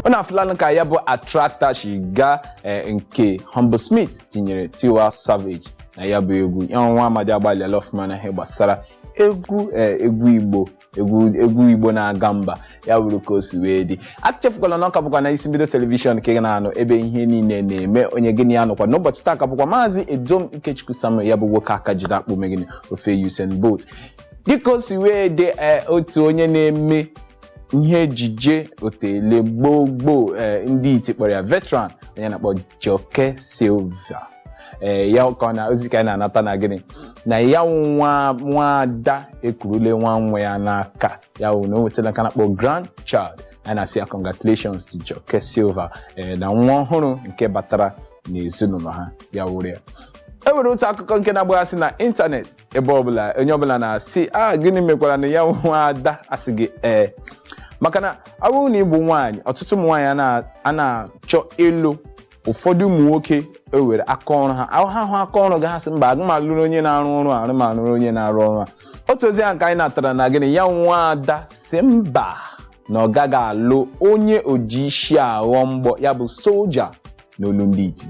Unu afụlanụ ka ya bụ Attractor shi gaa, nke Humble Smith tinyere Tiwa Savage na ya bụ egwu. Ya nwa amadi agbalịala ọfụma na ihe gbasara egwu, egwu Igbo, egwu Igbo na-aga mba. Ya wuru ka o si wee dị. Achefukwala na ọ ka bụkwa na Isi Mbido Television nke na-anụ ebe ihe niile na-eme. Onye gịnị ya nọkwa n'ụbọchị taa ka bụkwa Maazị Edom Ikechukwu Samuel, ya bụ nwoke aka jiri akpụ megịnị ofe Usain Bolt. Dịka o si wee dị, otu onye na-eme ihe ejije otele gboo gboo, ndị iti kpọrọ ya veteran, onye na-akpọ Joke Silva, ya ka ọ na ozi ka anyị na-anata na gịnị na ya nwa nwada ekurule nwa nwa ya n'aka ya wụ na o nwetara nke a na-akpọ grandchild. Anyị na-asị ya congratulations to Joke Silva, na nwa ọhụrụ nke batara n'ezinụlọ ha. Ya wụrụ ya. E nwere otu akụkọ nke na-agbaghasị na ịntanetị ebe ọbụla, onye ọbụla na-asị a gịnị mekwara na ya nwa ada asị gị ee, maka na ọ bụrụ na ị bụ nwaanyị, ọtụtụ ụmụ nwaanyị a na-achọ ịlụ ụfọdụ ụmụ nwoke ewere aka ọrụ ha ahụ ha hụ aka ọrụ gị, ha sị mba, aga m alụrụ onye na-arụ ọrụ a, arụ m alụrụ onye na-arụ ọrụ a. Otu ozi ahụ ka anyị natara na gịnị ya nwa ada si mba, na ọ gaghị alụ onye oji isi aghọ mgbọ, ya bụ soja n'olu ndị iti.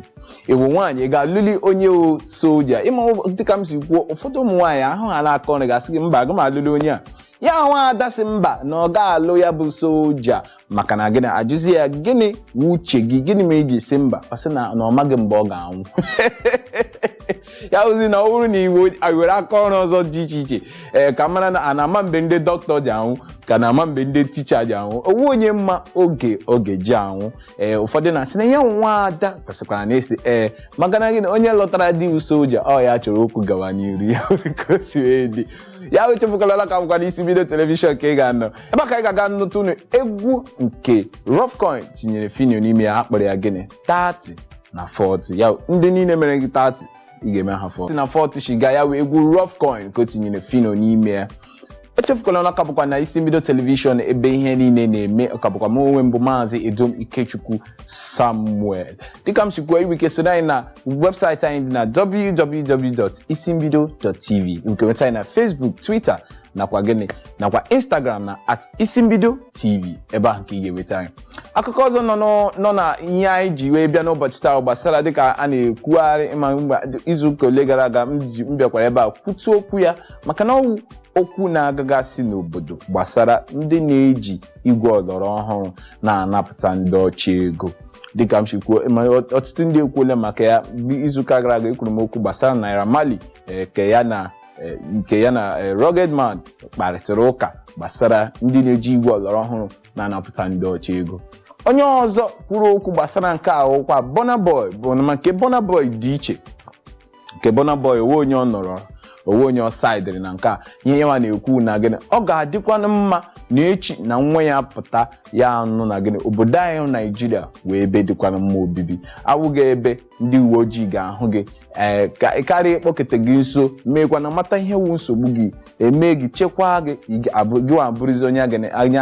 Ịwụ nwaanyị, ị ga-alụli onye o soja? Ịma dịka m si kwuo, ụfọdụ ụmụ nwaanyị ahụ ha na-aka ọrụ ga-asị gị mba, aga m alụli onye a. Ya nwa ada sị mba, na ọ ga-alụ ya bụ soja. Maka na gịnị? Ajụzi ya, gịnị wụ uche gị? Gịnị mere iji sị mba? Ọ sị na ọ maghị mgbe ọ ga-anwụ. Ya ozi na ọ bụrụ na iwe were aka ọrụ ọzọ dị iche iche, ee, ka mara na a na-ama mgbe ndị dọkịta ji anwụ, ka na-ama mgbe ndị ticha ji anwụ, owu onye mma oge oge ji anwụ. Ee, ụfọdụ na-asị na ya nwa ada kwesịkwara na-esi ee, maka na gịnị? Onye lọtara di soja, ọ ya chọrọ okwu gawa n'iru. Ya ka o si wee dị. Ya echefukwala ka bụkwa n'Isi Mbido Television ka ị ga-anọ ebe a ka anyị ga-aga nnụtụ unu egwu nke Ruffcoin tinyere Phyno n'ime ya, akpọrọ ya gịnị? 30 na 40. Ya ndị niile mere gị 30, ị ga-eme ha 40 na 40 shiga. Ya wee egwu Ruffcoin ka o tinyere Phyno n'ime ya. Echefukwala na ọka bụkwa na Isi Mbido Television ebe ihe niile na-eme. Ọka bụkwa m onwe mbụ, Maazị Edom Ikechukwu Samuel. Dịka m si kwuo, iwe ike soro anyị na webụsaịtị anyị dị na www.isimbido.tv. Nke nweta anyị na Facebook, Twitter nakwa gịnị nakwa Instagram na @IsimbidoTV. Ebe ahụ ka ị ga-enweta anyị. Akụkọ ọzọ nọ na ihe anyị ji wee bịa n'ụbọchị taa gbasara dịka a na-ekwugharị ma mgbe izuụka ole gara aga m bịakwara ebe a kwutu okwu ya, maka na ọwụ okwu na-agagasị n'obodo gbasara ndị na-eji igwe ọlọrọ ọhụrụ na-anapụta ndị ọcha ego. Dịka m si kwuo, ma ọtụtụ ndị ekwuola maka ya. Izuụka gara aga ekwuru m okwu gbasara Naira Marley, nke ya na Rugged Man kparịtara ụka gbasara ndị na-eji igwe ọlọrọ ọhụrụ na-anapụta ndị ọcha ego. Onye ọzọ kwuru okwu gbasara nke a ụkwa Burna Boy, bụ ma nke Burna Boy dị iche. Nke Burna Boy, onwe onye ọ nọrọ, onwe onye ọ saịdịrị na nke a. Ihe ya na-ekwu na gịnị, ọ ga-adịkwanụ mma na echi na nwa ya pụta, ya anụ na gịnị, obodo anyị Naijiria wee ebe dịkwanụ mma obibi, awụghị ebe ndị uwe ojii ga-ahụ gị, ee, karịa ịkpọkete gị nso, meekwana mata ihe wu nsogbu gị, eme gị, chekwaa gị, gị nwa abụrụzi onye a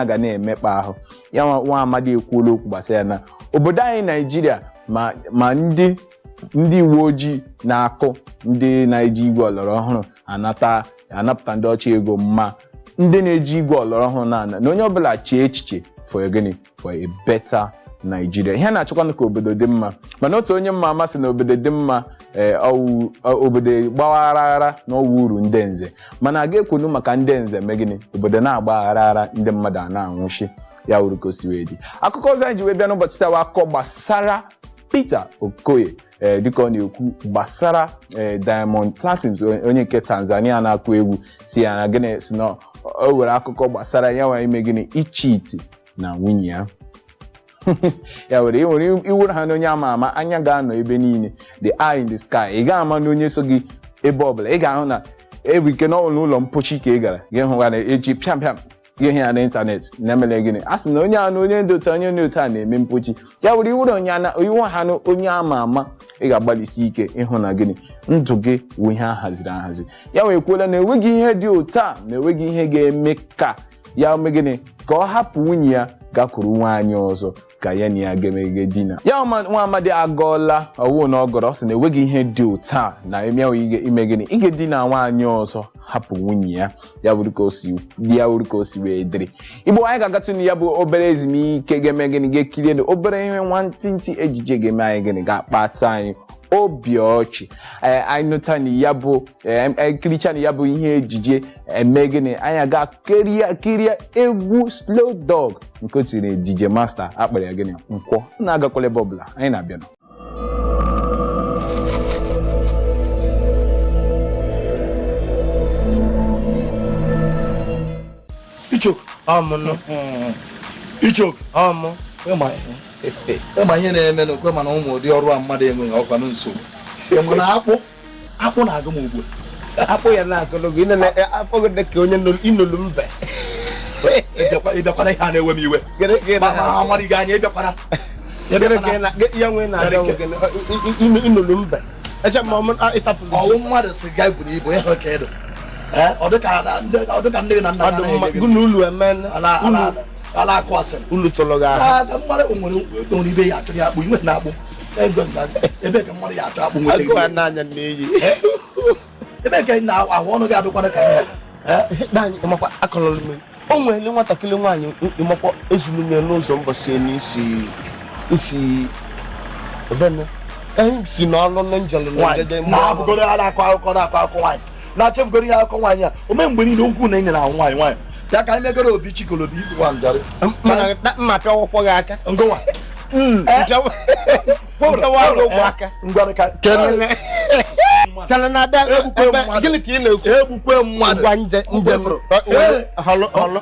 ga na-emekpa ahụ. Ya nwa amadi ekwuola okwu gbasara ya na obodo anyị Naijiria, ma ndị uwe ojii na-akụ ndị na-eji igwe ọlọrọ ọhụrụ anata anapụta ndị ọcha ego, mma ndị na-eji igwe ọlọrọ ọhụrụ na-ana, na onye ọbụla chee echiche for gịnị, for a better Nigeria. Ihe na-achọkwanụ ka obodo dị mma, mana otu onye mma amasị na obodo dị mma, ee, ọwụ obodo gbawa aghara na ọwụ uru ndị nze, mana a ga-ekwunu maka ndị nze mee gịnị? Obodo na-agba aghara aghara, ndị mmadụ a na-anwụchi. Ya wuru ka o si wee dị. Akụkọ ọzọ anyị ji wee bịa n'ụbọchị taa bụ akụkọ gbasara Peter Okoye, ee, dịka ọ na-ekwu gbasara ee Diamond Platnumz, onye nke Tanzania na-akụ egwu, si ya na gịnị, si na o were akụkọ gbasara ya nwa ime gịnị, icheati na nwunye ya. Ya were iwere iwere ha na onye ama ama, anya ga-anọ ebe niile, the eye in the sky. Ị ga-ama na onye so gị ebe ọbụla ị ga-ahụ na ike n'ụlọ mpochi ka ị gara gị hụ na echi pịam pịam ihe ya n'ịntanetị na-emele gịnị, a sị na onye anụ onye dị otu, onye dị otu a na-eme mpochi. Ya were iwere onye iwu ha na onye ama ama, ị ga-agbalịsi ike ịhụ na gịnị, ndụ gị wụ ihe a haziri ahazi. Ya wee kwuola na enweghị ihe dị otu a, na enweghị ihe ga-eme ka ya mee gịnị, ka ọ hapụ nwunye ya. Gakwuru nwaanyị ọzọ ka ya na ya ga-emeghe dina ya. Nwa amadi agọọla ọwụ na ọ gọrọ, ọ sị na enweghị ihe dị otu a na emewe ime gịnị ige dina nwaanyị ọzọ hapụ nwunye ya. Ya bụrụ ka o si ya bụrụ ka o si wee dịrị. Igbo, anyị ga-agatụ na ya bụ obere ezumike, ga-eme gịnị, ga-ekirie na obere ihe nwantịntị ejije ga-eme anyị gịnị, ga-akpata anyị obi ọchị. Ee, anyị nụta na ya bụ ekiricha na ya bụ ihe ejije eme gịnị, anyị aga kirie kirie egwu Slow Dog nke o tinyere DJ Master akpara ya gịnị, nkwọ na-agakwala ebe ọbụla anyị na-abịa. Ichok. Ọmụnụ. Ichok. Ọmụ. Ịma ihe na-eme n'okwe, mana ụmụ ụdị ọrụ a mmadụ enweghị ọkwa na nsogbu. Ịma na akpụ na-agụ m ugbu a. Afọ ya na-agologo ịnene afọ gị dị ka onye inolu mbe. Ịbịakwara ihe a na-ewe m iwe. Gịnị ka ị Ma na- ma amarị gị anya, ịbịakwara. Gịnị ka ị na- ya nwee na-aga nwoke inolu mbe. Eche ma ọmụ ịtapụ gị. Ọwụ mmadụ si ga buru ibu ịhụ ka ịdụ. Ọ dịka nne gị na nna Ọ dị mma gụ na ulu emene. Ala akụ asịrị. Ulu tụrụ gị ahụ. Ka mmadụ nwere ibe ya achọrọ ya akpụ inwe na akpụ. Ego ebe ka mmadụ ya achọ akpụ nweta. Agụụ a n'anya na-eyi. Ebe ka na ahụ ọnụ gị adịkwana ka ihe. Anyị ịmakwa akọlọlụ m. O nwere nwatakịrị nwaanyị ịmakwa ezuru m ya n'ụzọ mbọsị n'isi isi ebene. Anyị si n'ọlụ na njelụ na njeje na-abụgoro ya na-akọ akụkọ na-akọ akụkọ nwaanyị na-achọbugoro ihe akụkọ nwaanyị a ome mgbe niile okwu na enyere ahụ nwaanyị nwaanyị ya ka anyị megoro obi chikolobi ibu njarị mma pịawụkwọ gị aka. Ngụnwa gịnị ka ị na-ekwu? Egbukwe mmadụ. Ngwa nje njem họlụ họlụ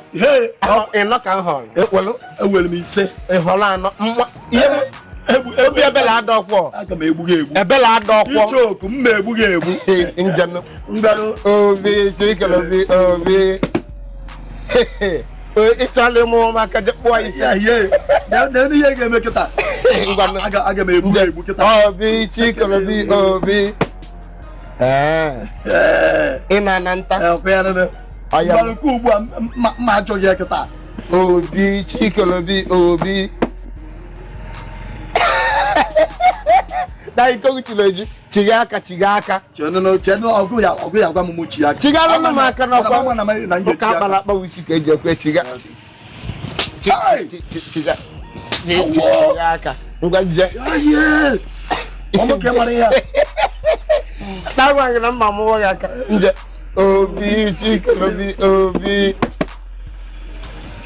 ịnọ ka m họrọ. Ewere m 5. Ị họrọ 4. Obi ebela ada ọkwọ. Aga m egbu gị egbu. Ebela ada ọkwọ. Ichoku m ma egbu gị egbu. Njem. Ngwanụ. Obi chikolobi obi. Ịchọla ịmụ maka je kpụọ isi. N'elu ihe ga-eme kịta. Aga m egbu gị egbu kịta. Obi chikolobi obi. Ị na-ana nta. Ngwanụ nke ugbu a mma achọghị ya kịta. Obi chikolobi obi. Chiga aka chiga aka. Chenu ọgụ ya gwa m chi aka. Chigalụ m aka n'ọkwa. Ụka akpara akpa wisi ka eji ekwe chiga. Chiga. Chiga aka. Ngwa nje. Ọmụ ka mara ya. Na-agwa gị na mma mụọ gị aka. Nje. Obi chikolobi obi.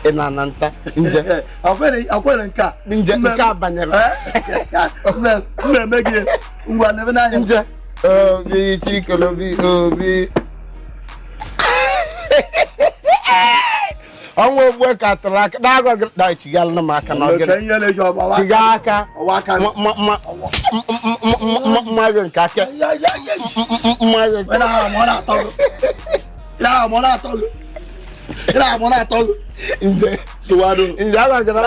Ị na-ana nta. Nje. Akwere nke a. Nje nke a banyere. Mmemme gị ngwa nebe n'anya. Nje. Obi chikolobi obi. Ọnwa ogbu ka tụrụ aka. Na-agwa gị na chigalụ m aka na ọgịnị. Chiga aka. Mma gị nke aka. Mma gị. Nje. Nje agwa gị na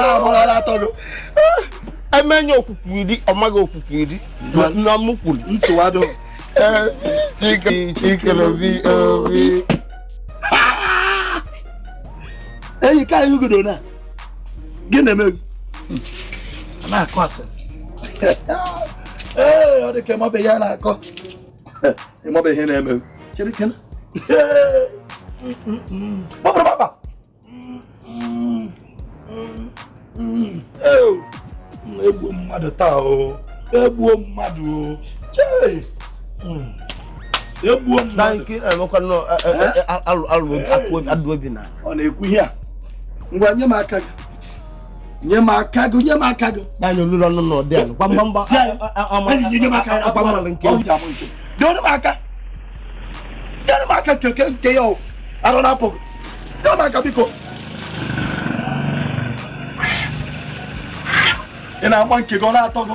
emenye okwukwu 10 ọ maghị okwukwu 10 na mụ kwuru. Nsowado. Chikolobi obi. Enyi ka anyị ugodo na gị na-eme a na-akọ asịrị. Ee, ọ dị ka ịmabe ihe a na-akọ. Ịmabe ihe na-eme. Chere kene. Gbapụrụ gbapa. Egbuo mmadụ taa o. Egbuo mmadụ o. Chee. Egbuo mmadụ. Ọ na-ekwu ihe a. Ngwa nye m aka gị. Nye m aka gị, nye m aka gị. Anyị olulu ọnụ n'ụdị a. Gbamgbam. Nye m aka. Dịọrọ m aka. Dịọrọ m aka nke ya o. Arụ na-apụ gị. Dịọrọ m aka biko. Ị na-agba nke gị ọ na-atọ gị.